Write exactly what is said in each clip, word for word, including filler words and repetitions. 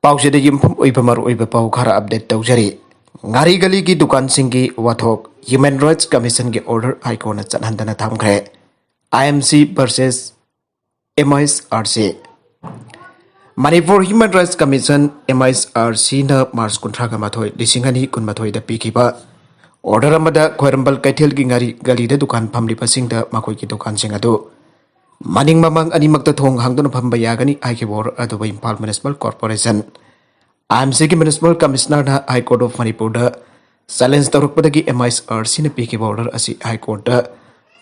ꯄꯥꯎꯁꯤꯗ ꯌꯨꯝꯐꯝ ꯑꯣꯏꯕ ꯃꯔꯨꯑꯣꯏꯕ ꯄꯥꯎ ꯈꯔ ꯑꯞꯗꯦꯠ ꯇꯧꯖꯔꯤ꯫ ꯉꯥꯔꯤ ꯒꯂꯤꯒꯤ ꯗꯨꯀꯥꯟꯁꯤꯡꯒꯤ ꯋꯥꯊꯣꯛ, Human Rights Commissionꯒꯤ order High Courtꯅ ꯆꯠꯍꯟꯗꯅ ꯊꯝꯈ꯭ꯔꯦ꯫ I M C versus M H R C꯫ Manipur Human Rights Commission, M H R Cꯅ ꯃꯥꯔꯆ ꯀꯨꯟꯊ꯭ꯔꯥꯒ ꯃꯥꯊꯣꯏ, ꯂꯤꯁꯤꯡ ꯑꯅꯤ ꯀꯨꯟꯃꯥꯊꯣꯏꯗ ꯄꯤꯈꯤꯕ order ꯑꯃꯗ ꯈ꯭ꯋꯥꯏꯔꯝꯕꯟ ꯀꯩꯊꯦꯜꯒꯤ ꯉꯥꯔꯤ ꯒꯂꯤꯗ ꯗꯨꯀꯥꯟ ꯐꯝꯂꯤꯕꯁꯤꯡꯗ ꯃꯈꯣꯏꯒꯤ ꯗꯨꯀꯥꯟꯁꯤꯡ ꯑꯗꯨ ꯃꯅꯤꯡ ꯃꯃꯥꯡ ꯑꯅꯤꯃꯛꯇ ꯊꯣꯡ ꯍꯥꯡꯗꯨꯅ ꯐꯝꯕ ꯌꯥꯒꯅꯤ ꯍꯥꯏꯈꯤꯕ order ꯑꯗꯨꯕꯨ Imphal Municipal Corporation, I M Cꯒꯤ Municipal Commissionerꯅ High Court of Manipurꯗ challenge ꯇꯧꯔꯛꯄꯗꯒꯤ M H R Cꯅ ꯄꯤꯈꯤꯕ order ꯑꯁꯤ High Courtꯇ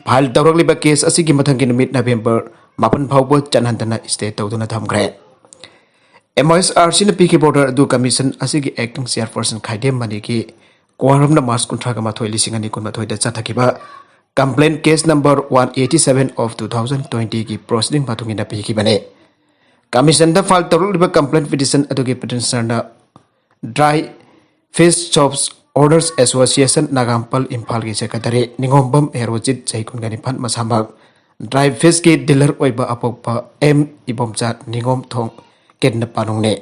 file ꯇꯧꯔꯛꯂꯤꯕ case ꯑꯁꯤꯒꯤ ꯃꯊꯪꯒꯤ ꯅꯨꯃꯤꯠ ꯅꯕꯦꯝꯕꯔ ꯃꯥꯄꯟ ꯐꯥꯎꯕ ꯆꯠꯍꯟꯗꯅ stay ꯇꯧꯗꯨꯅ ꯊꯝꯈ꯭ꯔꯦ꯫ M H R Cꯅ ꯄꯤꯈꯤꯕ order ꯑꯗꯨ commission ꯑꯁꯤꯒꯤ acting chairperson ꯈꯥꯏꯗꯦꯝ ꯃꯅꯤꯒꯤ quorumꯅ ꯃꯥꯔꯆ ꯀꯨꯟꯊ꯭ꯔꯥꯒ ꯃꯥꯊꯣꯏ, ꯂꯤꯁꯤꯡ ꯑꯅꯤ ꯀꯨꯟꯃꯥꯊꯣꯏꯗ ꯆꯠꯊꯈꯤꯕ complaint case number one eighty seven of two thousand twentyꯒꯤ proceeding ꯃꯇꯨꯡ ꯏꯟꯅ ꯄꯤꯈꯤꯕꯅꯤ꯫ Commissionꯗ file ꯇꯧꯔꯛꯂꯤꯕ complaint petition ꯑꯗꯨꯒꯤ petitionerꯅ Dry Fish Shops Owners Association ꯅꯥꯒꯥꯝꯄꯥꯜ ꯏꯝꯐꯥꯜꯒꯤ secretary ꯅꯤꯉꯣꯝꯕꯝ ꯍꯦꯔꯣꯖꯤꯠ, ꯆꯍꯤ ꯀꯨꯟꯒ ꯅꯤꯄꯥꯟ, ꯃꯁꯥꯃꯛ dry fishꯀꯤ dealer ꯑꯣꯏꯕ ꯑꯄꯣꯛꯄ ꯑꯦꯝ ꯏꯕꯣꯝꯆꯥ ꯅꯤꯉꯣꯝꯊꯣꯡ ꯀꯤꯗꯅꯥꯞ ꯄꯥꯅꯨꯡꯅꯤ꯫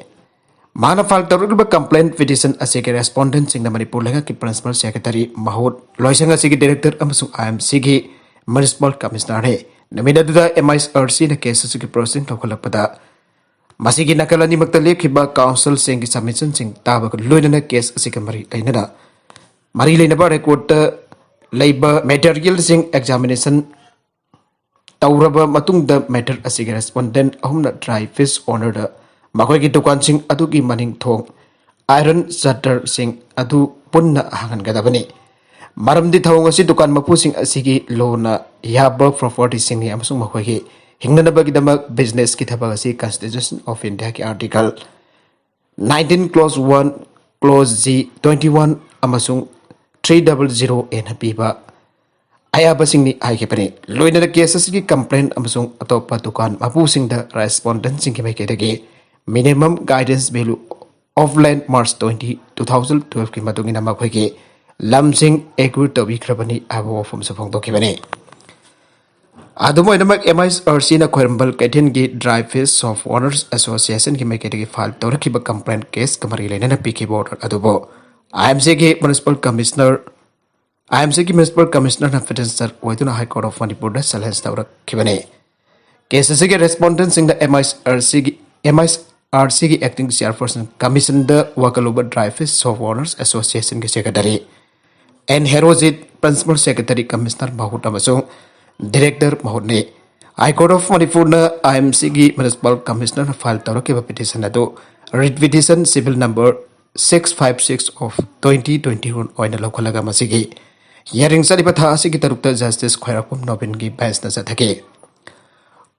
ꯃꯥꯅ file ꯇꯧꯔꯛꯂꯤꯕ complaint petition ꯑꯁꯤꯒꯤ respondentꯁꯤꯡꯅ ꯃꯅꯤꯄꯨꯔ ꯂꯩꯉꯥꯛꯀꯤ Principal Secretary ꯃꯍꯨꯠ, ꯂꯣꯏꯁꯪ ꯑꯁꯤꯒꯤ director ꯑꯃꯁꯨꯡ I M Cꯒꯤ Municipal Commissionerꯅꯤ꯫ ꯅꯨꯃꯤꯠ ꯑꯗꯨꯗ M H R Cꯅ case ꯑꯁꯤꯒꯤ proceeding ꯂꯧꯈꯠꯂꯛꯄꯗ ꯃꯁꯤꯒꯤ ꯅꯥꯀꯜ ꯑꯅꯤꯃꯛꯇ ꯂꯦꯞꯈꯤꯕ councilꯁꯤꯡꯒꯤ submissionꯁꯤꯡ ꯇꯥꯕꯒ ꯂꯣꯏꯅꯅ case ꯑꯁꯤꯒ ꯃꯔꯤ ꯂꯩꯅꯅ, ꯃꯔꯤ ꯂꯩꯅꯕ recordꯇ ꯂꯩꯕ materialꯁꯤꯡ examination ꯇꯧꯔꯕ ꯃꯇꯨꯡꯗ matter ꯑꯁꯤꯒꯤ respondent ꯑꯍꯨꯝꯅ dry fish ownerꯗ ꯃꯈꯣꯏꯒꯤ ꯗꯨꯀꯥꯟꯁꯤꯡ ꯑꯗꯨꯒꯤ ꯃꯅꯤꯡ ꯊꯣꯡ, iron shutterꯁꯤꯡ ꯑꯗꯨ ꯄꯨꯟꯅ ꯍꯥꯡꯍꯟꯒꯗꯕꯅꯤ꯫ ꯃꯔꯝꯗꯤ ꯊꯧꯑꯣꯡ ꯑꯁꯤ ꯗꯨꯀꯥꯟ ꯃꯄꯨꯁꯤꯡ ꯑꯁꯤꯒꯤ ꯂꯣꯅ ꯌꯥꯕ propertyꯁꯤꯡꯅꯤ ꯑꯃꯁꯨꯡ ꯃꯈꯣꯏꯒꯤ ꯍꯤꯡꯅꯅꯕꯒꯤꯗꯃꯛ businessꯀꯤ ꯊꯕꯛ ꯑꯁꯤ Constitution of Indiaꯒꯤ Article nineteen clause one, clause G twenty one ꯑꯃꯁꯨꯡ three double zero Aꯅ ꯄꯤꯕ ꯑꯌꯥꯕꯁꯤꯡꯅꯤ ꯍꯥꯏꯈꯤꯕꯅꯤ꯫ ꯂꯣꯏꯅꯅ case ꯑꯁꯤꯒꯤ complaint ꯑꯃꯁꯨꯡ ꯑꯇꯣꯞꯄ ꯗꯨꯀꯥꯟ ꯃꯄꯨꯁꯤꯡꯗ respondentꯁꯤꯡꯒꯤ ꯃꯥꯏꯀꯩꯗꯒꯤ minimum guidance value of land March twenty, two thousand twelveꯀꯤ ꯃꯇꯨꯡ ꯏꯟꯅ ꯃꯈꯣꯏꯒꯤ ꯂꯝꯁꯤꯡ acquire ꯇꯧꯕꯤꯈ꯭ꯔꯕꯅꯤ ꯍꯥꯏꯕ ꯋꯥꯐꯝꯁꯨ ꯐꯣꯡꯗꯣꯛꯈꯤꯕꯅꯤ꯫ ꯑꯗꯨꯝ ꯑꯣꯏꯅꯃꯛ, ꯑꯦꯝ ꯑꯥꯏ ꯑꯥꯔ ꯁꯤꯅ ꯈ꯭ꯋꯥꯏꯔꯝꯕꯟ ꯀꯩꯊꯦꯜꯒꯤ ꯗ꯭ꯔꯥꯏ ꯐꯤꯁ ꯁꯣꯞ ꯑꯣꯅꯔꯁ ꯑꯦꯁꯣꯁꯤꯌꯦꯁꯟꯒꯤ ꯃꯥꯏꯀꯩꯗꯒꯤ ꯐꯥꯏꯜ ꯇꯧꯔꯛꯈꯤꯕ ꯀꯝꯄ꯭ꯂꯦꯟ ꯀꯦꯁꯀ ꯃꯔꯤ ꯂꯩꯅꯅ ꯄꯤꯈꯤꯕ ꯑꯣꯔꯗꯔ ꯑꯗꯨꯕꯨ ꯑꯥꯏ ꯑꯦꯝ ꯁꯤꯒꯤ ꯃ꯭ꯌꯨꯅꯤꯁꯤꯄꯥꯜ ꯀꯃꯤꯁꯅꯔ, ꯑꯥꯏ ꯑꯦꯝ ꯁꯤꯒꯤ ꯃ꯭ꯌꯨꯅꯤꯁꯤꯄꯥꯜ ꯀꯃꯤꯁꯅꯔꯅ ꯄꯤꯇꯤꯁꯅꯔ ꯑꯣꯏꯗꯨꯅ ꯍꯥꯏ ꯀꯣꯔꯠ ꯑꯣꯐ ꯃꯅꯤꯄꯨꯔꯗ ꯆꯦꯂꯦꯟꯖ ꯇꯧꯔꯛꯈꯤꯕꯅꯤ꯫ ꯀꯦꯁ ꯑꯁꯤꯒꯤ ꯔꯦꯁꯄꯣꯟꯗꯦꯟꯁꯤꯡꯗ ꯑꯦꯝ ꯑꯥꯏ ꯑꯥꯔ ꯁꯤꯒꯤ, ꯑꯦꯝ ꯑꯥꯏ ꯑꯥꯔ ꯁꯤꯒꯤ ꯑꯦꯛꯇꯤꯡ ꯆꯤꯌꯥꯔꯄꯔꯁꯟ ꯀꯃꯤꯁꯟꯗ ꯋꯥꯀꯂꯨꯕ ꯗ꯭ꯔꯥꯏ ꯐꯤꯁ ꯁꯣꯞ ꯑꯣꯅꯔꯁ ꯑꯦꯁꯣꯁꯤꯌꯦꯁꯟꯒꯤ secretary N Herojit, principal secretary commissioner ꯃꯍꯨꯠ ꯑꯃꯁꯨꯡ ꯗꯤꯔꯦꯛꯇꯔ ꯃꯍꯨꯠꯅꯤ꯫ ꯍꯥꯏ ꯀꯣꯔꯠ ꯑꯣꯐ ꯃꯅꯤꯄꯨꯔꯅ ꯑꯥꯏ ꯑꯦꯝ ꯁꯤꯒꯤ ꯃ꯭ꯌꯨꯅꯤꯁꯤꯄꯥꯜ ꯀꯃꯤꯁꯅꯔꯅ ꯐꯥꯏꯜ ꯇꯧꯔꯛꯈꯤꯕ ꯄꯤꯇꯤꯁꯟ ꯑꯗꯨ writ petition civil number six five six of twenty twenty one ꯑꯣꯏꯅ ꯂꯧꯈꯠꯂꯒ ꯃꯁꯤꯒꯤ ꯌꯥꯔꯤꯡ ꯆꯠꯂꯤꯕ ꯊꯥ ꯑꯁꯤꯒꯤ ꯇꯔꯨꯛꯇ ꯖꯁꯇꯤꯁ ꯈ꯭ꯋꯥꯏꯔꯥꯛꯄꯝ ꯅꯣꯕꯤꯟꯒꯤ ꯕꯦꯟꯁꯅ ꯆꯠꯊꯈꯤ꯫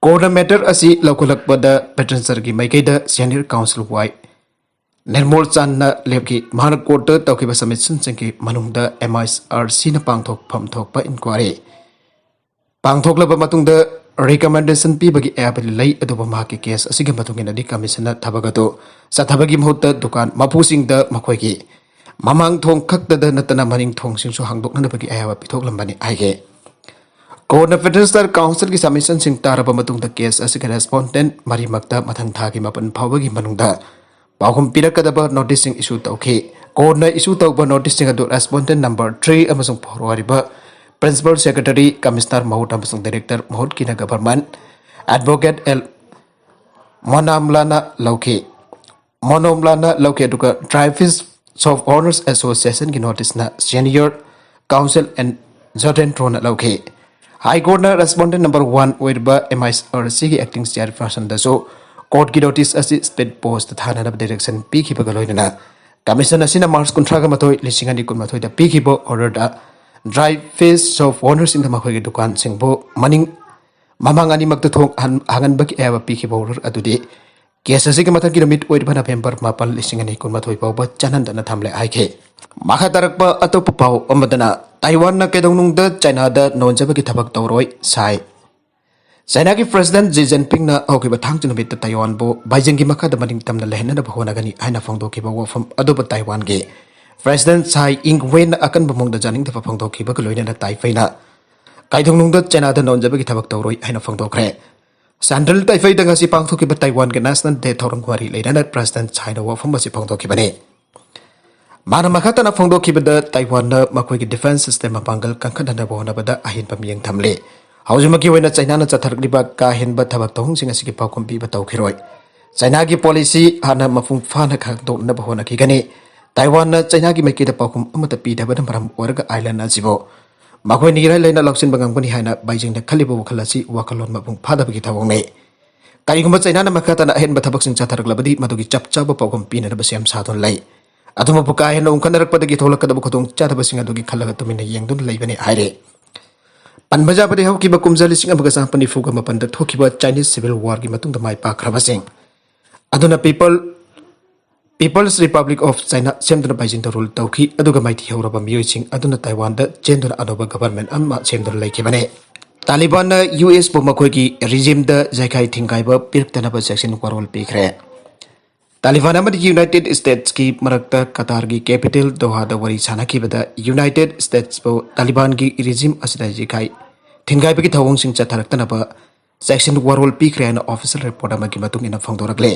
ꯀꯣꯔꯠꯅ ꯃꯦꯇꯔ ꯑꯁꯤ ꯂꯧꯈꯠꯂꯛꯄꯗ ꯄꯤꯇꯤꯁꯅꯔꯒꯤ ꯃꯥꯏꯀꯩꯗ ꯁꯦꯅꯤꯌꯔ ꯀꯥꯎꯟꯁꯤꯜ ꯋꯥꯏ ꯅꯤꯔꯃꯣꯜ ꯆꯥꯟꯅ ꯂꯦꯞꯈꯤ꯫ ꯃꯍꯥꯛꯅ ꯀꯣꯔꯠꯇ ꯇꯧꯈꯤꯕ ꯁꯕꯃꯤꯁꯟꯁꯤꯡꯒꯤ ꯃꯅꯨꯡꯗ ꯑꯦꯝ ꯑꯥꯏ ꯑꯥꯔ ꯁꯤꯅ ꯄꯥꯡꯊꯣꯛꯐꯝ ꯊꯣꯛꯄ ꯏꯟꯀ꯭ꯋꯥꯏꯔꯤ ꯄꯥꯡꯊꯣꯛꯂꯕ ꯃꯇꯨꯡꯗ ꯔꯤꯀꯃꯦꯟꯗꯦꯁꯟ ꯄꯤꯕꯒꯤ ꯑꯌꯥꯕ ꯂꯩ, ꯑꯗꯨꯕꯨ ꯃꯍꯥꯛꯀꯤ ꯀꯦꯁ ꯑꯁꯤꯒꯤ ꯃꯇꯨꯡ ꯏꯟꯅꯗꯤ ꯀꯃꯤꯁꯟꯅ ꯊꯕꯛ ꯑꯗꯨ ꯆꯠꯊꯕꯒꯤ ꯃꯍꯨꯠꯇ ꯗꯨꯀꯥꯟ ꯃꯄꯨꯁꯤꯡꯗ ꯃꯈꯣꯏꯒꯤ ꯃꯃꯥꯡ ꯊꯣꯡ ꯈꯛꯇꯗ ꯅꯠꯇꯅ ꯃꯅꯤꯡ ꯊꯣꯡꯁꯤꯡꯁꯨ ꯍꯥꯡꯗꯣꯛꯅꯅꯕꯒꯤ ꯑꯌꯥꯕ ꯄꯤꯊꯣꯛꯂꯝꯕꯅꯤ ꯍꯥꯏꯈꯤ꯫ ꯀꯣꯔꯠꯅ ꯄꯤꯇꯤꯁꯅꯔ ꯀꯥꯎꯟꯁꯤꯜꯒꯤ ꯁꯕꯃꯤꯁꯟꯁꯤꯡ ꯇꯥꯔꯕ ꯃꯇꯨꯡꯗ ꯀꯦꯁ ꯑꯁꯤꯒꯤ ꯔꯦꯁꯄꯣꯟꯗꯦꯟ ꯃꯔꯤꯃꯛꯇ ꯃꯊꯪ ꯊꯥꯒꯤ ꯃꯥꯄꯟ ꯐꯥꯎꯕꯒꯤ ꯃꯅꯨꯡꯗ ꯄꯥꯎꯈꯨꯝ ꯄꯤꯔꯛꯀꯗꯕ ꯅꯣꯇꯤꯁꯁꯤꯡ ꯏꯁꯨ ꯇꯧꯈꯤ꯫ ꯀꯣꯔꯠꯅ ꯏꯁꯨ ꯇꯧꯕ ꯅꯣꯇꯤꯁꯁꯤꯡ ꯑꯗꯨ ꯔꯦꯁꯄꯣꯟꯗꯦꯟ ꯅꯝꯕꯔ ꯊ꯭ꯔꯤ ꯑꯃꯁꯨꯡ ꯐꯣꯔ ꯑꯣꯏꯔꯤꯕ ꯄ꯭ꯔꯤꯟꯁꯤꯄꯜ ꯁꯦꯀ꯭ꯔꯦꯇꯔꯤ, ꯀꯃꯤꯁꯅꯔ ꯃꯍꯨꯠ ꯑꯃꯁꯨꯡ ꯗꯤꯔꯦꯛꯇꯔ ꯃꯍꯨꯠꯀꯤꯅ ꯒꯚꯔꯟꯃꯦꯟꯠ ꯑꯦꯗꯚꯣꯀꯦꯠ ꯑꯦꯜ ꯃꯣꯅꯥꯝꯂꯥꯅ ꯂꯧꯈꯤ꯫ ꯃꯣꯅꯣꯝꯂꯥꯅ ꯂꯧꯈꯤ, ꯑꯗꯨꯒ ꯗ꯭ꯔꯥꯏ ꯐꯤꯁ ꯁꯣꯞ ꯑꯣꯅꯔꯁ ꯑꯦꯁꯣꯁꯤꯌꯦꯁꯟꯒꯤ ꯅꯣꯇꯤꯁꯅ ꯁꯦꯅꯤꯌꯔ ꯀꯥꯎꯟꯁꯤꯜ ꯑꯦꯟ ꯖꯣꯗꯦꯟ ꯇ꯭ꯔꯣꯅ ꯂꯧꯈꯤ꯫ ꯍꯥꯏ ꯀꯣꯔꯠꯅ ꯔꯦꯁꯄꯣꯟꯗꯦꯟ ꯅꯝꯕꯔ ꯋꯥꯟ ꯑꯣꯏꯔꯤꯕ ꯑꯦꯝ ꯑꯥꯏ ꯑꯥꯔ ꯁꯤꯒꯤ ꯑꯦꯛꯇꯤꯡ ꯆꯤꯌꯥꯔꯄꯔꯁꯟꯗꯁꯨ ꯀꯣꯔꯠꯀꯤ ꯅꯣꯇꯤꯁ ꯑꯁꯤ ꯁ꯭ꯄꯤꯗ ꯄꯣꯁꯇ ꯊꯥꯅꯅꯕ ꯗꯤꯔꯦꯛꯁꯟ ꯄꯤꯈꯤꯕꯒ ꯂꯣꯏꯅꯅ ꯀꯃꯤꯁꯟ ꯑꯁꯤꯅ ꯃꯥꯔꯆ ꯀꯨꯟꯊ꯭ꯔꯥꯒ ꯃꯥꯊꯣꯏ, ꯂꯤꯁꯤꯡ ꯑꯅꯤ ꯀꯨꯟꯃꯥꯊꯣꯏꯗ ꯄꯤꯈꯤꯕ ꯑꯣꯔꯗꯔꯗ ꯗ꯭ꯔꯥꯏ ꯐꯤꯁ ꯁꯣꯞ ꯑꯣꯅꯔꯁꯤꯡꯗ ꯃꯈꯣꯏꯒꯤ ꯗꯨꯀꯥꯟꯁꯤꯡꯕꯨ ꯃꯅꯤꯡ ꯃꯃꯥꯡ ꯑꯅꯤꯃꯛꯇ ꯊꯣꯡ ꯍꯥꯡ-, ꯍꯥꯡꯍꯟꯕꯒꯤ ꯑꯌꯥꯕ ꯄꯤꯈꯤꯕ ꯑꯣꯔꯗꯔ ꯑꯗꯨꯗꯤ ꯀꯦꯁ ꯑꯁꯤꯒꯤ ꯃꯊꯪꯒꯤ ꯅꯨꯃꯤꯠ ꯑꯣꯏꯔꯤꯕ ꯅꯕꯦꯝꯕꯔ ꯃꯥꯄꯟ, ꯂꯤꯁꯤꯡ ꯑꯅꯤ ꯀꯨꯟꯃꯥꯊꯣꯏ ꯐꯥꯎꯕ ꯆꯠꯍꯟꯗꯅ ꯊꯝꯂꯦ ꯍꯥꯏꯈꯤ꯫ ꯃꯈꯥ ꯇꯥꯔꯛꯄ ꯑꯇꯣꯞꯄ ꯄꯥꯎ ꯑꯃꯗꯅ, ꯇꯥꯏꯋꯥꯟꯅ ꯀꯩꯗꯧꯅꯨꯡꯗ ꯆꯥꯏꯅꯥꯗ ꯅꯣꯟꯖꯕꯒꯤ ꯊꯕꯛ ꯇꯧꯔꯣꯏ ꯁꯥꯏ꯫ ꯆꯥꯏꯅꯥꯒꯤ ꯄ꯭ꯔꯦꯁꯤꯗꯦꯟꯠ ꯖꯤ ꯖꯤꯟꯄꯤꯡꯅ ꯍꯧꯈꯤꯕ ꯊꯥꯡꯖ ꯅꯨꯃꯤꯠꯇ ꯇꯥꯏꯋꯥꯟꯕꯨ ꯕꯩꯖꯤꯡꯒꯤ ꯃꯈꯥꯗ ꯃꯅꯤꯡ ꯇꯝꯅ ꯂꯩꯍꯟꯅꯅꯕ ꯍꯣꯠꯅꯒꯅꯤ ꯍꯥꯏꯅ ꯐꯣꯡꯗꯣꯛꯈꯤꯕ ꯋꯥꯐꯝ ꯑꯗꯨꯕꯨ ꯇꯥꯏꯋꯥꯟꯒꯤ ꯄ꯭ꯔꯦꯁꯤꯗꯦꯟꯠ ꯁꯥꯏ ꯏꯪ ꯋꯦꯟꯅ ꯑꯀꯟꯕ ꯃꯑꯣꯡꯗ ꯌꯥꯅꯤꯡꯗꯕ ꯐꯣꯡꯗꯣꯛꯈꯤꯕꯒ ꯂꯣꯏꯅꯅ ꯇꯥꯏꯄꯩꯅ ꯀꯥꯏꯗꯧꯅꯨꯡꯗ ꯆꯩꯅꯥꯗ ꯅꯣꯟꯖꯕꯒꯤ ꯊꯕꯛ ꯇꯧꯔꯣꯏ ꯍꯥꯏꯅ ꯐꯣꯡꯗꯣꯛꯈ꯭ꯔꯦ꯫ ꯁꯦꯟꯇ꯭ꯔꯦꯜ ꯇꯥꯏꯐꯩꯗ ꯉꯁꯤ ꯄꯥꯡꯊꯣꯛꯈꯤꯕ ꯇꯥꯏꯋꯥꯟꯒꯤ ꯅꯦꯁꯅꯦꯜ ꯗꯦ ꯊꯧꯔꯝꯒ ꯃꯔꯤ ꯂꯩꯅꯅ ꯄ꯭ꯔꯦꯁꯤꯗꯦꯟ ꯁꯥꯏꯅ ꯋꯥꯐꯝ ꯑꯁꯤ ꯐꯣꯡꯗꯣꯛꯈꯤꯕꯅꯤ꯫ ꯃꯥꯅ ꯃꯈꯥ ꯇꯥꯅ ꯐꯣꯡꯗꯣꯛꯈꯤꯕꯗ, ꯇꯥꯏꯋꯥꯟꯅ ꯃꯈꯣꯏꯒꯤ ꯗꯤꯐꯦꯟꯁ ꯁꯤꯁꯇꯦꯝ ꯃꯄꯥꯡꯒꯜ ꯀꯟꯈꯠꯅꯅꯕ ꯍꯣꯠꯅꯕꯗ ꯑꯍꯦꯟꯕ ꯃꯤꯠꯌꯦꯡ ꯊꯝꯂꯤ꯫ ꯍꯧꯖꯤꯛꯃꯛꯀꯤ ꯑꯣꯏꯅ ꯆꯩꯅꯥꯅ ꯆꯠꯊꯔꯛꯂꯤꯕ ꯀꯥ ꯍꯦꯟꯕ ꯊꯕꯛ ꯊꯧꯑꯣꯡꯁꯤꯡ ꯑꯁꯤꯒꯤ ꯄꯥꯎꯈꯨꯝ ꯄꯤꯕ ꯇꯧꯈꯤꯔꯣꯏ꯫ ꯆꯩꯅꯥꯒꯤ ꯄꯣꯂꯤꯁꯤ ꯍꯥꯟꯅ ꯃꯄꯨꯡ ꯐꯥꯅ ꯈꯪꯗꯣꯛꯅꯕ ꯍꯣꯠꯅꯈꯤꯒꯅꯤ꯫ ꯇꯥꯏꯋꯥꯟꯅ ꯆꯩꯅꯥꯒꯤ ꯃꯥꯏꯀꯩꯗ ꯄꯥꯎꯈꯨꯝ ꯑꯃꯠꯇ ꯄꯤꯗꯕꯅ ꯃꯔꯝ ꯑꯣꯏꯔꯒ ꯑꯥꯏꯂꯦꯟ ꯑꯁꯤꯕꯨ ꯃꯈꯣꯏꯅ ꯏꯔꯥꯏ ꯂꯥꯏꯅ ꯂꯧꯁꯤꯟꯕ ꯉꯝꯒꯅꯤ ꯍꯥꯏꯅ ꯕꯩꯖꯤꯡꯅ ꯈꯜꯂꯤꯕ ꯋꯥꯈꯜ ꯑꯁꯤ ꯋꯥꯈꯜꯂꯣꯟ ꯃꯄꯨꯡ ꯐꯥꯗꯕꯒꯤ ꯊꯧꯑꯣꯡꯅꯤ꯫ ꯀꯔꯤꯒꯨꯝꯕ ꯆꯩꯅꯥꯅ ꯃꯈꯥ ꯇꯥꯅ ꯑꯍꯦꯟꯕ ꯊꯕꯛꯁꯤꯡ ꯆꯠꯊꯔꯛꯂꯕꯗꯤ, ꯃꯗꯨꯒꯤ ꯆꯞ ꯆꯥꯕ ꯄꯥꯎꯈꯨꯝ ꯄꯤꯅꯅꯕ ꯁꯦꯝ ꯁꯥꯗꯨꯅ ꯂꯩ꯫ ꯑꯗꯨꯃꯛꯄꯨ ꯀꯥ ꯍꯦꯟꯅ ꯎꯪꯈꯠꯅꯔꯛꯄꯗꯒꯤ ꯊꯣꯛꯂꯛꯀꯗꯕ ꯈꯨꯗꯣꯡꯆꯥꯗꯕꯁꯤꯡ ꯑꯗꯨꯒꯤ ꯈꯜꯂꯒ ꯇꯨꯃꯤꯟꯅ ꯌꯦꯡꯗꯨꯅ ꯂꯩꯕꯅꯤ ꯍꯥꯏꯔꯤ꯫ ꯄꯟꯕ ꯌꯥꯕꯗꯤ, ꯍꯧꯈꯤꯕ ꯀꯨꯝꯖꯥ ꯂꯤꯁꯤꯡ ꯑꯃꯒ ꯆꯥꯃꯥꯄꯟ ꯅꯤꯐꯨꯒ ꯃꯥꯄꯟꯗ ꯊꯣꯛꯈꯤꯕ ꯆꯥꯏꯅꯤꯁ ꯁꯤꯚꯤꯜ ꯋꯥꯔꯒꯤ ꯃꯇꯨꯡꯗ ꯃꯥꯏ ꯄꯥꯛꯈ꯭ꯔꯕꯁꯤꯡ ꯑꯗꯨꯅ people people's republic of China ꯁꯦꯝꯗꯨꯅ ꯕꯩꯖꯤꯡꯗ ꯔꯨꯜ ꯇꯧꯈꯤ, ꯑꯗꯨꯒ ꯃꯥꯏꯊꯤ ꯍꯧꯔꯕ ꯃꯤꯑꯣꯏꯁꯤꯡ ꯑꯗꯨꯅ ꯇꯥꯏꯋꯥꯟꯗ ꯆꯦꯟꯗꯨꯅ ꯑꯅꯧꯕ ꯒꯚꯔꯟꯃꯦꯟꯠ ꯑꯃ ꯁꯦꯝꯗꯨꯅ ꯂꯩꯈꯤꯕꯅꯤ꯫ ꯇꯥꯂꯤꯕꯥꯟꯅ ꯌꯨ ꯑꯦꯁꯄꯨ ꯃꯈꯣꯏꯒꯤ ꯔꯤꯖꯤꯝꯗ ꯌꯥꯏꯈꯥꯏ ꯊꯤꯡꯒꯥꯏꯕ ꯄꯤꯔꯛꯇꯅꯕ ꯆꯦꯛꯁꯤꯟ ꯋꯥꯔꯣꯜ ꯄꯤꯈ꯭ꯔꯦ꯫ ꯇꯥꯂꯤꯕꯥꯟ ꯑꯃꯗꯤ ꯌꯨꯅꯥꯏꯇꯦꯗ ꯁ꯭ꯇꯦꯠꯁꯀꯤ ꯃꯔꯛꯇ ꯀꯇꯥꯔꯒꯤ ꯀꯦꯄꯤꯇꯦꯜ ꯗꯣꯍꯥꯗ ꯋꯥꯔꯤ ꯁꯥꯅꯈꯤꯕꯗ, ꯌꯨꯅꯥꯏꯇꯦꯗ ꯁ꯭ꯇꯦꯠꯁꯄꯨ ꯇꯥꯂꯤꯕꯥꯟꯒꯤ ꯔꯤꯖꯤꯝ ꯑꯁꯤꯗ ꯌꯥꯏꯈꯥꯏ ꯊꯤꯡꯒꯥꯏꯕꯒꯤ ꯊꯧꯑꯣꯡꯁꯤꯡ ꯆꯠꯊꯔꯛꯇꯅꯕ ꯆꯦꯛꯁꯤꯟ ꯋꯥꯔꯣꯜ ꯄꯤꯈ꯭ꯔꯦ ꯍꯥꯏꯅ ꯑꯣꯐꯤꯁꯤꯌꯦꯜ ꯔꯤꯄꯣꯔꯠ ꯑꯃꯒꯤ ꯃꯇꯨꯡ ꯏꯟꯅ ꯐꯣꯡꯗꯣꯔꯛꯂꯦ꯫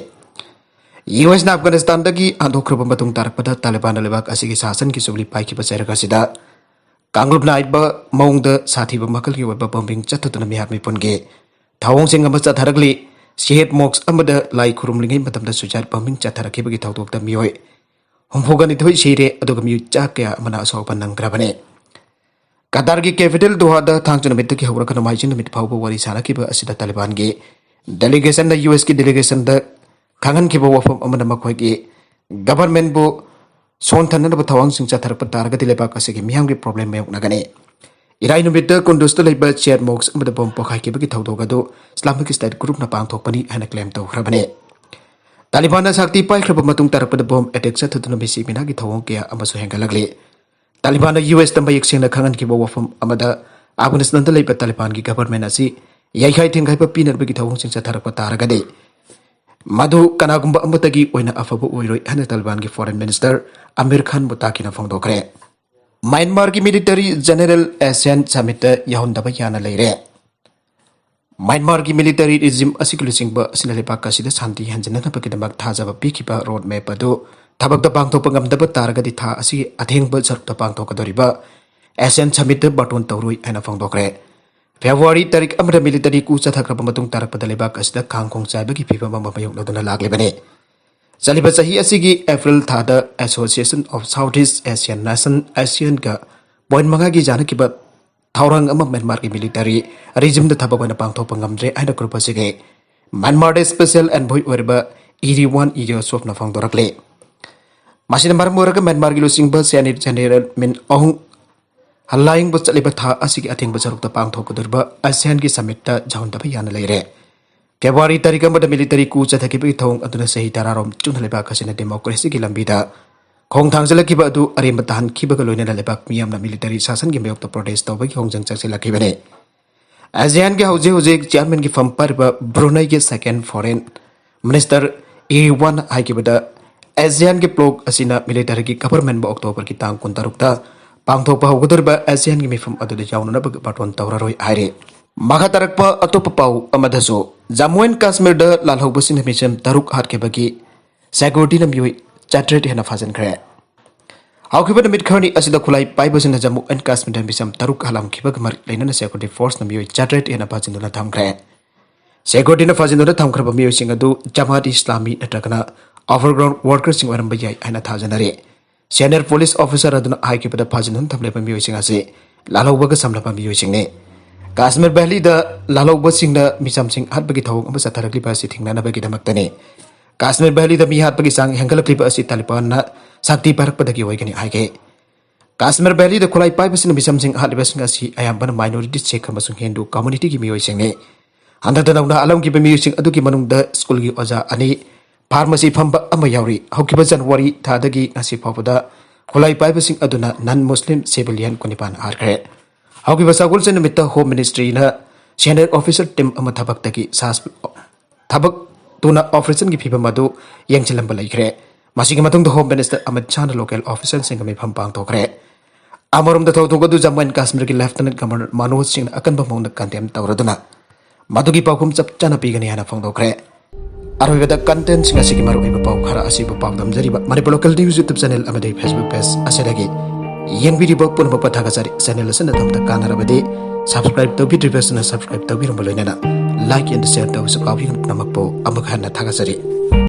ꯌꯨ ꯑꯦꯁꯅ ꯑꯐꯒꯥꯅꯤꯁꯇꯥꯟꯗꯒꯤ ꯍꯟꯗꯣꯛꯈ꯭ꯔꯕ ꯃꯇꯨꯡ ꯇꯥꯔꯛꯄꯗ ꯇꯥꯂꯤꯕꯥꯟꯅ ꯂꯩꯕꯥꯛ ꯑꯁꯤꯒꯤ ꯁꯥꯁꯟꯒꯤ ꯖꯨꯕꯤꯂꯤ ꯄꯥꯏꯈꯤꯕ ꯆꯩꯔꯛ ꯑꯁꯤꯗ ꯀꯥꯡꯂꯨꯞ ꯅꯥꯏꯕ ꯃꯑꯣꯡꯗ ꯁꯥꯊꯤꯕ ꯃꯈꯜꯒꯤ ꯑꯣꯏꯕ ꯕꯣꯝꯕꯤꯡ ꯆꯠꯊꯗꯨꯅ ꯃꯤꯍꯥꯠ ꯃꯤꯄꯨꯟꯒꯤ ꯊꯧꯑꯣꯡꯁꯤꯡ ꯑꯃ ꯆꯠꯊꯔꯛꯂꯤ꯫ ꯁꯤꯍꯦꯠ ꯃꯣꯛꯁ ꯑꯃꯗ ꯂꯥꯏ ꯈꯨꯔꯨꯝꯂꯤꯉꯩ ꯃꯇꯝꯗ ꯁꯨꯏꯁꯥꯏꯠ ꯕꯣꯝꯕꯤꯡ ꯆꯠꯊꯔꯛꯈꯤꯕꯒꯤ ꯊꯧꯗꯣꯛꯇ ꯃꯤꯑꯣꯏ ꯍꯨꯝꯐꯨꯒ ꯅꯤꯊꯣꯏ ꯁꯤꯔꯦ, ꯑꯗꯨꯒ ꯃꯤꯑꯣꯏ ꯆꯥ ꯀꯌꯥ ꯑꯃꯅ ꯑꯁꯣꯛ ꯑꯄꯟ ꯅꯪꯈ꯭ꯔꯕꯅꯤ꯫ ꯀꯇꯥꯔꯒꯤ ꯀꯦꯄꯤꯇꯦꯜ ꯗꯣꯍꯥꯗ ꯊꯥꯡꯖ ꯅꯨꯃꯤꯠꯇꯒꯤ ꯍꯧꯔꯒ ꯅꯣꯡꯃꯥꯏꯖꯤꯡ ꯅꯨꯃꯤꯠ ꯐꯥꯎꯕ ꯋꯥꯔꯤ ꯁꯥꯅꯈꯤꯕ ꯑꯁꯤꯗ ꯇꯥꯂꯤꯕꯥꯟꯒꯤ ꯗꯦꯂꯤꯒꯦꯁꯟꯅ ꯌꯨ ꯑꯦꯁꯀꯤ ꯗꯦꯂꯤꯒꯦꯁꯟꯗ ꯈꯪꯍꯟꯈꯤꯕ ꯋꯥꯐꯝ ꯑꯃꯅ ꯃꯈꯣꯏꯒꯤ ꯒꯚꯔꯟꯃꯦꯟꯠꯕꯨ ꯁꯣꯟꯊꯅꯅꯕ ꯊꯧꯑꯣꯡꯁꯤꯡ ꯆꯠꯊꯔꯛꯄ ꯇꯥꯔꯒꯗꯤ ꯂꯩꯕꯥꯛ ꯑꯁꯤꯒꯤ ꯃꯤꯌꯥꯝꯒꯤ ꯄ꯭ꯔꯣꯕ꯭ꯂꯦꯝ ꯃꯥꯌꯣꯛꯅꯒꯅꯤ꯫ ꯏꯔꯥꯏ ꯅꯨꯃꯤꯠꯇ ꯀꯨꯟꯗꯨꯁꯇ ꯂꯩꯕ ꯁꯤꯍꯦꯠ ꯃꯣꯛꯁ ꯑꯃꯗ ꯕꯣꯝ ꯄꯣꯈꯥꯏꯈꯤꯕꯒꯤ ꯊꯧꯗꯣꯛ ꯑꯗꯨ ꯏꯁꯂꯥꯃꯤꯛ ꯁ꯭ꯇꯦꯠ ꯒ꯭ꯔꯨꯞꯅ ꯄꯥꯡꯊꯣꯛꯄꯅꯤ ꯍꯥꯏꯅ ꯀ꯭ꯂꯦꯝ ꯇꯧꯈ꯭ꯔꯕꯅꯤ꯫ ꯇꯥꯂꯤꯕꯥꯟꯅ ꯁꯛꯇꯤ ꯄꯥꯏꯈ꯭ꯔꯕ ꯃꯇꯨꯡ ꯇꯥꯔꯛꯄꯗ ꯕꯣꯝ ꯑꯦꯇꯦꯛ ꯆꯠꯊꯗꯨꯅ ꯃꯤꯁꯤ ꯃꯤꯅꯥꯒꯤ ꯊꯧꯑꯣꯡ ꯀꯌꯥ ꯑꯃꯁꯨ ꯍꯦꯟꯒꯠꯂꯛꯂꯤ꯫ ꯇꯥꯂꯤꯕꯥꯟꯅ ꯌꯨ ꯑꯦꯁꯇ ꯃꯌꯦꯛ ꯁꯦꯡꯅ ꯈꯪꯍꯟꯈꯤꯕ ꯋꯥꯐꯝ ꯑꯃꯗ, ꯑꯐꯒꯥꯅꯤꯁꯇꯥꯟꯗ ꯂꯩꯕ ꯇꯥꯂꯤꯕꯥꯟꯒꯤ ꯒꯚꯔꯟꯃꯦꯟꯠ ꯑꯁꯤ ꯌꯥꯏꯈꯥꯏ ꯊꯤꯡꯒꯥꯏꯕ ꯄꯤꯅꯕꯒꯤ ꯊꯧꯑꯣꯡꯁꯤꯡ ꯆꯠꯊꯔꯛꯄ ꯇꯥꯔꯒꯗꯤ, ꯃꯗꯨ ꯀꯅꯥꯒꯨꯝꯕ ꯑꯃꯠꯇꯒꯤ ꯑꯣꯏꯅ ꯑꯐꯕ ꯑꯣꯏꯔꯣꯏ ꯍꯥꯏꯅ ꯇꯥꯂꯤꯕꯥꯟꯒꯤ ꯐꯣꯔꯦꯟ ꯃꯤꯅꯤꯁꯇꯔ ꯑꯃꯤꯔ ꯈꯥꯟ ꯃꯨꯇꯥꯀꯤꯅ ꯐꯣꯡꯗꯣꯛꯈ꯭ꯔꯦ꯫ ꯃ꯭ꯌꯥꯟꯃꯥꯔꯒꯤ ꯃꯤꯂꯤꯇꯔꯤ ꯖꯦꯅꯦꯔꯦꯜ ꯑꯦꯁꯤꯌꯥꯟ ꯁꯃꯤꯠꯇ ꯌꯥꯎꯍꯟꯗꯕ ꯌꯥꯅ ꯂꯩꯔꯦ꯫ ꯃ꯭ꯌꯥꯟꯃꯥꯔꯒꯤ ꯃꯤꯂꯤꯇꯔꯤ ꯔꯤꯖꯤꯝ ꯑꯁꯤꯒꯤ ꯂꯨꯆꯤꯡꯕ ꯑꯁꯤꯅ ꯂꯩꯕꯥꯛ ꯑꯁꯤꯗ ꯁꯥꯟꯇꯤ ꯍꯟꯖꯤꯟꯅꯅꯕꯒꯤꯗꯃꯛ ꯊꯥꯖꯕ ꯄꯤꯈꯤꯕ ꯔꯣꯗ ꯃꯦꯞ ꯑꯗꯨ ꯊꯕꯛꯇ ꯄꯥꯡꯊꯣꯛꯄ ꯉꯝꯗꯕ ꯇꯥꯔꯒꯗꯤ ꯊꯥ ꯑꯁꯤꯒꯤ ꯑꯊꯦꯡꯕ ꯁꯔꯨꯛꯇ ꯄꯥꯡꯊꯣꯛꯀꯗꯧꯔꯤꯕ ꯑꯦꯁꯤꯌꯥꯟ ꯁꯃꯤꯠꯇ ꯕꯥꯔꯇꯣꯟ ꯇꯧꯔꯣꯏ ꯍꯥꯏꯅ ꯐꯣꯡꯗꯣꯛꯈ꯭ꯔꯦ꯫ ꯐꯦꯕ꯭ꯔꯨꯋꯥꯔꯤ ꯇꯥꯔꯤꯛ ꯑꯃꯗ ꯃꯤꯂꯤꯇꯔꯤ ꯀꯨ ꯆꯠꯊꯈ꯭ꯔꯕ ꯃꯇꯨꯡ ꯇꯥꯔꯛꯄꯗ ꯂꯩꯕꯥꯛ ꯑꯁꯤꯗ ꯀꯥꯡꯈꯣꯡ ꯆꯥꯏꯕꯒꯤ ꯐꯤꯕꯝ ꯑꯃ ꯃꯥꯌꯣꯛꯅꯗꯨꯅ ꯂꯥꯛꯂꯤꯕꯅꯤ꯫ ꯆꯠꯂꯤꯕ ꯆꯍꯤ ꯑꯁꯤꯒꯤ ꯑꯦꯄ꯭ꯔꯤꯜ ꯊꯥꯗ Association of Southeast Asian Nation, ꯑꯦꯁꯤꯌꯥꯟꯒ ꯄꯣꯏꯟ ꯃꯉꯥꯒꯤ ꯌꯥꯅꯈꯤꯕ ꯊꯧꯔꯥꯡ ꯑꯃ ꯃ꯭ꯌꯥꯟꯃꯥꯔꯒꯤ ꯃꯤꯂꯤꯇꯔꯤ ꯔꯤꯖꯤꯝꯗ ꯊꯕꯛ ꯑꯣꯏꯅ ꯄꯥꯡꯊꯣꯛꯄ ꯉꯝꯗ꯭ꯔꯦ ꯍꯥꯏꯅ ꯒ꯭ꯔꯨꯞ ꯑꯁꯤꯒꯤ ꯃ꯭ꯌꯥꯟꯃꯥꯔꯗ ꯁ꯭ꯄꯦꯁꯤꯌꯦꯜ ꯑꯦꯟꯚꯣꯏ ꯑꯣꯏꯔꯤꯕ ꯏꯔꯤꯋꯥꯟ ꯏꯌꯣꯁꯣꯞꯅ ꯐꯣꯡꯗꯣꯔꯛꯂꯤ꯫ ꯃꯁꯤꯅ ꯃꯔꯝ ꯑꯣꯏꯔꯒ ꯃ꯭ꯌꯥꯟꯃꯥꯔꯒꯤ ꯂꯨꯆꯤꯡꯕ ꯁꯦꯅꯤꯠ ꯖꯦꯅꯦꯔꯦꯜ ꯃꯤꯟ ꯑꯣꯡ ꯂꯥꯌꯦꯡꯕ ꯆꯠꯂꯤꯕ ꯊꯥ ꯑꯁꯤꯒꯤ ꯑꯊꯦꯡꯕ ꯁꯔꯨꯛꯇ ꯄꯥꯡꯊꯣꯛꯀꯗꯧꯔꯤꯕ ꯑꯦꯁꯤꯌꯥꯟꯒꯤ ꯁꯃꯤꯠꯇ ꯌꯥꯎꯍꯟꯗꯕ ꯌꯥꯅ ꯂꯩꯔꯦ꯫ ꯐꯦꯕ꯭ꯔꯨꯋꯥꯔꯤ ꯇꯥꯔꯤꯛ ꯑꯃꯗ ꯃꯤꯂꯤꯇꯔꯤ ꯀꯨ ꯆꯠꯊꯈꯤꯕꯒꯤ ꯊꯧꯑꯣꯡ ꯑꯗꯨꯅ ꯆꯍꯤ ꯇꯔꯥꯔꯣꯝ ꯆꯨꯝꯅ ꯂꯩꯕꯥꯛ ꯑꯁꯤꯅ ꯗꯦꯃꯣꯀ꯭ꯔꯦꯁꯤꯒꯤ ꯂꯝꯕꯤꯗ ꯈꯣꯡ ꯊꯥꯡꯖꯤꯜꯂꯛꯈꯤꯕ ꯑꯗꯨ ꯑꯔꯦꯝꯕ ꯇꯥꯍꯟꯈꯤꯕꯒ ꯂꯣꯏꯅꯅ ꯂꯩꯕꯥꯛ ꯃꯤꯌꯥꯝꯅ ꯃꯤꯂꯤꯇꯔꯤ ꯁꯥꯁꯟꯒꯤ ꯃꯥꯌꯣꯛꯇ ꯄ꯭ꯔꯣꯇꯦꯁ ꯇꯧꯕꯒꯤ ꯈꯣꯡꯖꯪ ꯆꯪꯁꯤꯜꯂꯛꯈꯤꯕꯅꯤ꯫ ꯑꯦꯁꯤꯌꯥꯟꯒꯤ ꯍꯧꯖꯤꯛ ꯍꯧꯖꯤꯛ ꯆꯤꯌꯥꯔꯃꯦꯟꯒꯤ ꯐꯝ ꯄꯥꯏꯔꯤꯕ ꯕ꯭ꯔꯨꯅꯩꯒꯤ ꯁꯦꯀꯦꯟ ꯐꯣꯔꯦꯟ ꯃꯤꯅꯤꯁꯇꯔ ꯏꯔꯤꯋꯥꯟ ꯍꯥꯏꯈꯤꯕꯗ, ꯑꯦꯁꯤꯌꯥꯟꯒꯤ ꯕ꯭ꯂꯣꯛ ꯑꯁꯤꯅ ꯃꯤꯂꯤꯇꯔꯤꯒꯤ ꯒꯚꯔꯟꯃꯦꯟꯕꯨ ꯑꯣꯛꯇꯣꯕꯔꯒꯤ ꯇꯥꯡ ꯀꯨꯟꯇꯔꯨꯛꯇ ꯄꯥꯡꯊꯣꯛꯄ ꯍꯧꯒꯗꯧꯔꯤꯕ ꯑꯦꯁꯤꯌꯥꯟꯒꯤ ꯃꯤꯐꯝ ꯑꯗꯨꯗ ꯌꯥꯎꯅꯅꯕ ꯕꯥꯔꯇꯣꯟ ꯇꯧꯔꯔꯣꯏ ꯍꯥꯏꯔꯤ꯫ ꯃꯈꯥ ꯇꯥꯔꯛꯄ ꯑꯇꯣꯞꯄ ꯄꯥꯎ ꯑꯃꯗꯁꯨ, ꯖꯝꯃꯨ ꯑꯦꯟ ꯀꯥꯁꯃꯤꯔꯗ ꯂꯥꯜꯍꯧꯕꯁꯤꯡꯅ ꯃꯤꯆꯝ ꯇꯔꯨꯛ ꯍꯥꯠꯈꯤꯕꯒꯤ ꯁꯦꯀ꯭ꯌꯨꯔꯤꯇꯤꯅ ꯃꯤꯑꯣꯏ ꯆꯥꯇ꯭ꯔꯦꯠ ꯍꯦꯟꯅ ꯐꯥꯖꯤꯟꯈ꯭ꯔꯦ꯫ ꯍꯧꯈꯤꯕ ꯅꯨꯃꯤꯠ ꯈꯔꯅꯤ ꯑꯁꯤꯗ ꯈꯨꯠꯂꯥꯏ ꯄꯥꯏꯕꯁꯤꯡꯅ ꯖꯝꯃꯨ ꯑꯦꯟ ꯀꯥꯁꯃꯤꯔꯗ ꯃꯤꯆꯝ ꯇꯔꯨꯛ ꯍꯥꯠꯂꯝꯈꯤꯕꯒ ꯃꯔꯤ ꯂꯩꯅꯅ ꯁꯦꯀ꯭ꯌꯨꯔꯤꯇꯤ ꯐꯣꯔꯁꯅ ꯃꯤꯑꯣꯏ ꯆꯥꯇ꯭ꯔꯦꯠ ꯍꯦꯟꯅ ꯐꯥꯖꯤꯟꯗꯨꯅ ꯊꯝꯈ꯭ꯔꯦ꯫ ꯁꯦꯀ꯭ꯌꯨꯔꯤꯇꯤꯅ ꯐꯥꯖꯤꯟꯗꯨꯅ ꯊꯝꯈ꯭ꯔꯕ ꯃꯤꯑꯣꯏꯁꯤꯡ ꯑꯗꯨ ꯖꯃꯥꯠ ꯏꯁꯂꯥꯃꯤ ꯅꯠꯇ꯭ꯔꯒꯅ ꯑꯟꯗꯔꯒ꯭ꯔꯥꯎꯟ ꯋꯥꯔꯀꯔꯁꯤꯡ ꯑꯣꯏꯔꯝꯕ ꯌꯥꯏ ꯍꯥꯏꯅ ꯊꯥꯖꯅꯔꯤ꯫ ꯁꯦꯅꯤꯌꯔ ꯄꯨꯂꯤꯁ ꯑꯣꯐꯤꯁꯔ ꯑꯗꯨꯅ ꯍꯥꯏꯈꯤꯕꯗ, ꯐꯥꯖꯤꯟꯗꯨꯅ ꯊꯝꯂꯤꯕ ꯃꯤꯑꯣꯏꯁꯤꯡ ꯑꯁꯤ ꯂꯥꯜꯍꯧꯕꯒ ꯁꯝꯅꯕ ꯃꯤꯑꯣꯏꯁꯤꯡꯅꯤ꯫ ꯀꯥꯁꯃꯤꯔ ꯚꯦꯂꯤꯗ ꯂꯥꯜꯍꯧꯕꯁꯤꯡꯅ ꯃꯤꯆꯝꯁꯤꯡ ꯍꯥꯠꯄꯒꯤ ꯊꯧꯑꯣꯡ ꯑꯃ ꯆꯠꯊꯔꯛꯂꯤꯕ ꯑꯁꯤ ꯊꯤꯡꯅꯅꯕꯒꯤꯗꯃꯛꯇꯅꯤ꯫ ꯀꯥꯁꯃꯤꯔ ꯚꯦꯂꯤꯗ ꯃꯤ ꯍꯥꯠꯄꯒꯤ ꯆꯥꯡ ꯍꯦꯟꯒꯠꯂꯛꯂꯤꯕ ꯑꯁꯤ ꯇꯥꯂꯤꯕꯥꯟꯅ ꯁꯛꯇꯤ ꯄꯥꯏꯔꯛꯄꯗꯒꯤ ꯑꯣꯏꯒꯅꯤ ꯍꯥꯏꯈꯤ꯫ ꯀꯥꯁꯃꯤꯔ ꯚꯦꯂꯤꯗ ꯈꯨꯠꯂꯥꯏ ꯄꯥꯏꯕꯁꯤꯡꯅ ꯃꯤꯆꯝꯁꯤꯡ ꯍꯥꯠꯂꯤꯕꯁꯤꯡ ꯑꯁꯤ ꯑꯌꯥꯝꯕꯅ ꯃꯥꯏꯅꯣꯔꯤꯇꯤ ꯁꯤꯈ ꯑꯃꯁꯨꯡ ꯍꯤꯟꯗꯨ ꯀꯝꯃ꯭ꯌꯨꯅꯤꯇꯤꯒꯤ ꯃꯤꯑꯣꯏꯁꯤꯡꯅꯤ꯫ ꯍꯟꯗꯛꯇ ꯅꯧꯅ ꯍꯥꯠꯂꯝꯈꯤꯕ ꯃꯤꯑꯣꯏꯁꯤꯡ ꯑꯗꯨꯒꯤ ꯃꯅꯨꯡꯗ ꯁ꯭ꯀꯨꯜꯒꯤ ꯑꯣꯖꯥ ꯑꯅꯤ, ꯐꯥꯔꯃꯥꯁꯤ ꯐꯝꯕ ꯑꯃ ꯌꯥꯎꯔꯤ꯫ ꯍꯧꯈꯤꯕ ꯖꯅꯋꯥꯔꯤ ꯊꯥꯗꯒꯤ ꯉꯁꯤ ꯐꯥꯎꯕꯗ ꯈꯨꯠꯂꯥꯏ ꯄꯥꯏꯕꯁꯤꯡ ꯑꯗꯨꯅ ꯅꯟ ꯃꯨꯁꯂꯤꯝ ꯁꯤꯚꯤꯂꯤꯌꯟ ꯀꯨꯟꯅꯤꯄꯥꯟ ꯍꯥꯠꯈ꯭ꯔꯦ꯫ ꯍꯧꯈꯤꯕ ꯁꯒꯣꯜꯁꯦꯟ ꯅꯨꯃꯤꯠꯇ ꯍꯣꯝ ꯃꯤꯅꯤꯁꯇ꯭ꯔꯤꯅ ꯁꯦꯅꯤꯌꯔ ꯑꯣꯐꯤꯁꯔ ꯇꯤꯝ ꯑꯃ ꯊꯕꯛꯇꯒꯤ ꯁꯥꯁ-, ꯊꯕꯛ ꯇꯨꯅ ꯑꯣꯄꯔꯦꯁꯟꯒꯤ ꯐꯤꯕꯝ ꯑꯗꯨ ꯌꯦꯡꯁꯤꯜꯂꯝꯕ ꯂꯩꯈ꯭ꯔꯦ꯫ ꯃꯁꯤꯒꯤ ꯃꯇꯨꯡꯗ ꯍꯣꯝ ꯃꯤꯅꯤꯁꯇꯔ ꯑꯃꯤꯠ ꯁꯥꯍꯅ ꯂꯣꯀꯦꯜ ꯑꯣꯐꯤꯁꯔꯁꯤꯡꯒ ꯃꯤꯐꯝ ꯄꯥꯡꯊꯣꯛꯈ꯭ꯔꯦ꯫ ꯑꯃꯔꯣꯝꯗ ꯊꯧꯗꯣꯛ ꯑꯗꯨ ꯖꯝꯃꯨ ꯑꯦꯟ ꯀꯥꯁꯃꯤꯔꯒꯤ ꯂꯦꯐꯇꯤꯅꯦꯟꯠ ꯒꯚꯔꯅꯔ ꯃꯅꯣꯖ ꯁꯤꯡꯅ ꯑꯀꯟꯕ ꯃꯑꯣꯡꯗ ꯀꯟꯗꯦꯝ ꯇꯧꯔꯗꯨꯅ ꯃꯗꯨꯒꯤ ꯄꯥꯎꯈꯨꯝ ꯆꯞ ꯆꯥꯅ ꯄꯤꯒꯅꯤ ꯍꯥꯏꯅ ꯐꯣꯡꯗꯣꯛꯈ꯭ꯔꯦ꯫ ꯑꯔꯣꯏꯕꯗ ꯀꯟꯇꯦꯟꯠꯁꯤꯡ ꯑꯁꯤꯒꯤ ꯃꯔꯨꯑꯣꯏꯕ ꯄꯥꯎ ꯈꯔ ꯑꯁꯤꯕꯨ ꯄꯥꯎꯗꯝꯖꯔꯤꯕ Manipur local news YouTube channel ꯑꯃꯗꯤ ꯐꯦꯁꯕꯨꯛ ꯄꯦꯖ ꯑꯁꯤꯗꯒꯤ ꯌꯦꯡꯕꯤꯔꯤꯕ ꯄꯨꯝꯅꯃꯛꯄꯨ ꯊꯥꯒꯠꯆꯔꯤ꯫ ꯆꯦꯅꯦꯜ ꯑꯁꯤꯅ ꯑꯗꯣꯝꯗ ꯀꯥꯟꯅꯔꯕꯗꯤ ꯁꯕꯁꯀ꯭ꯔꯥꯏꯕ ꯇꯧꯕꯤꯗ꯭ꯔꯤꯕꯁꯤꯅ ꯁꯕꯁꯀ꯭ꯔꯥꯏꯕ ꯇꯧꯕꯤꯔꯝꯕ ꯂꯣꯏꯅꯅ ꯂꯥꯏꯛ ꯑꯦꯟ ꯁꯤꯌꯔ ꯇꯧꯕꯁꯨ ꯀꯥꯎꯕꯤꯒꯅꯨ꯫ ꯄꯨꯝꯅꯃꯛꯄꯨ ꯑꯃꯨꯛ ꯍꯟꯅ ꯊꯥꯒꯠꯆꯔꯤ꯫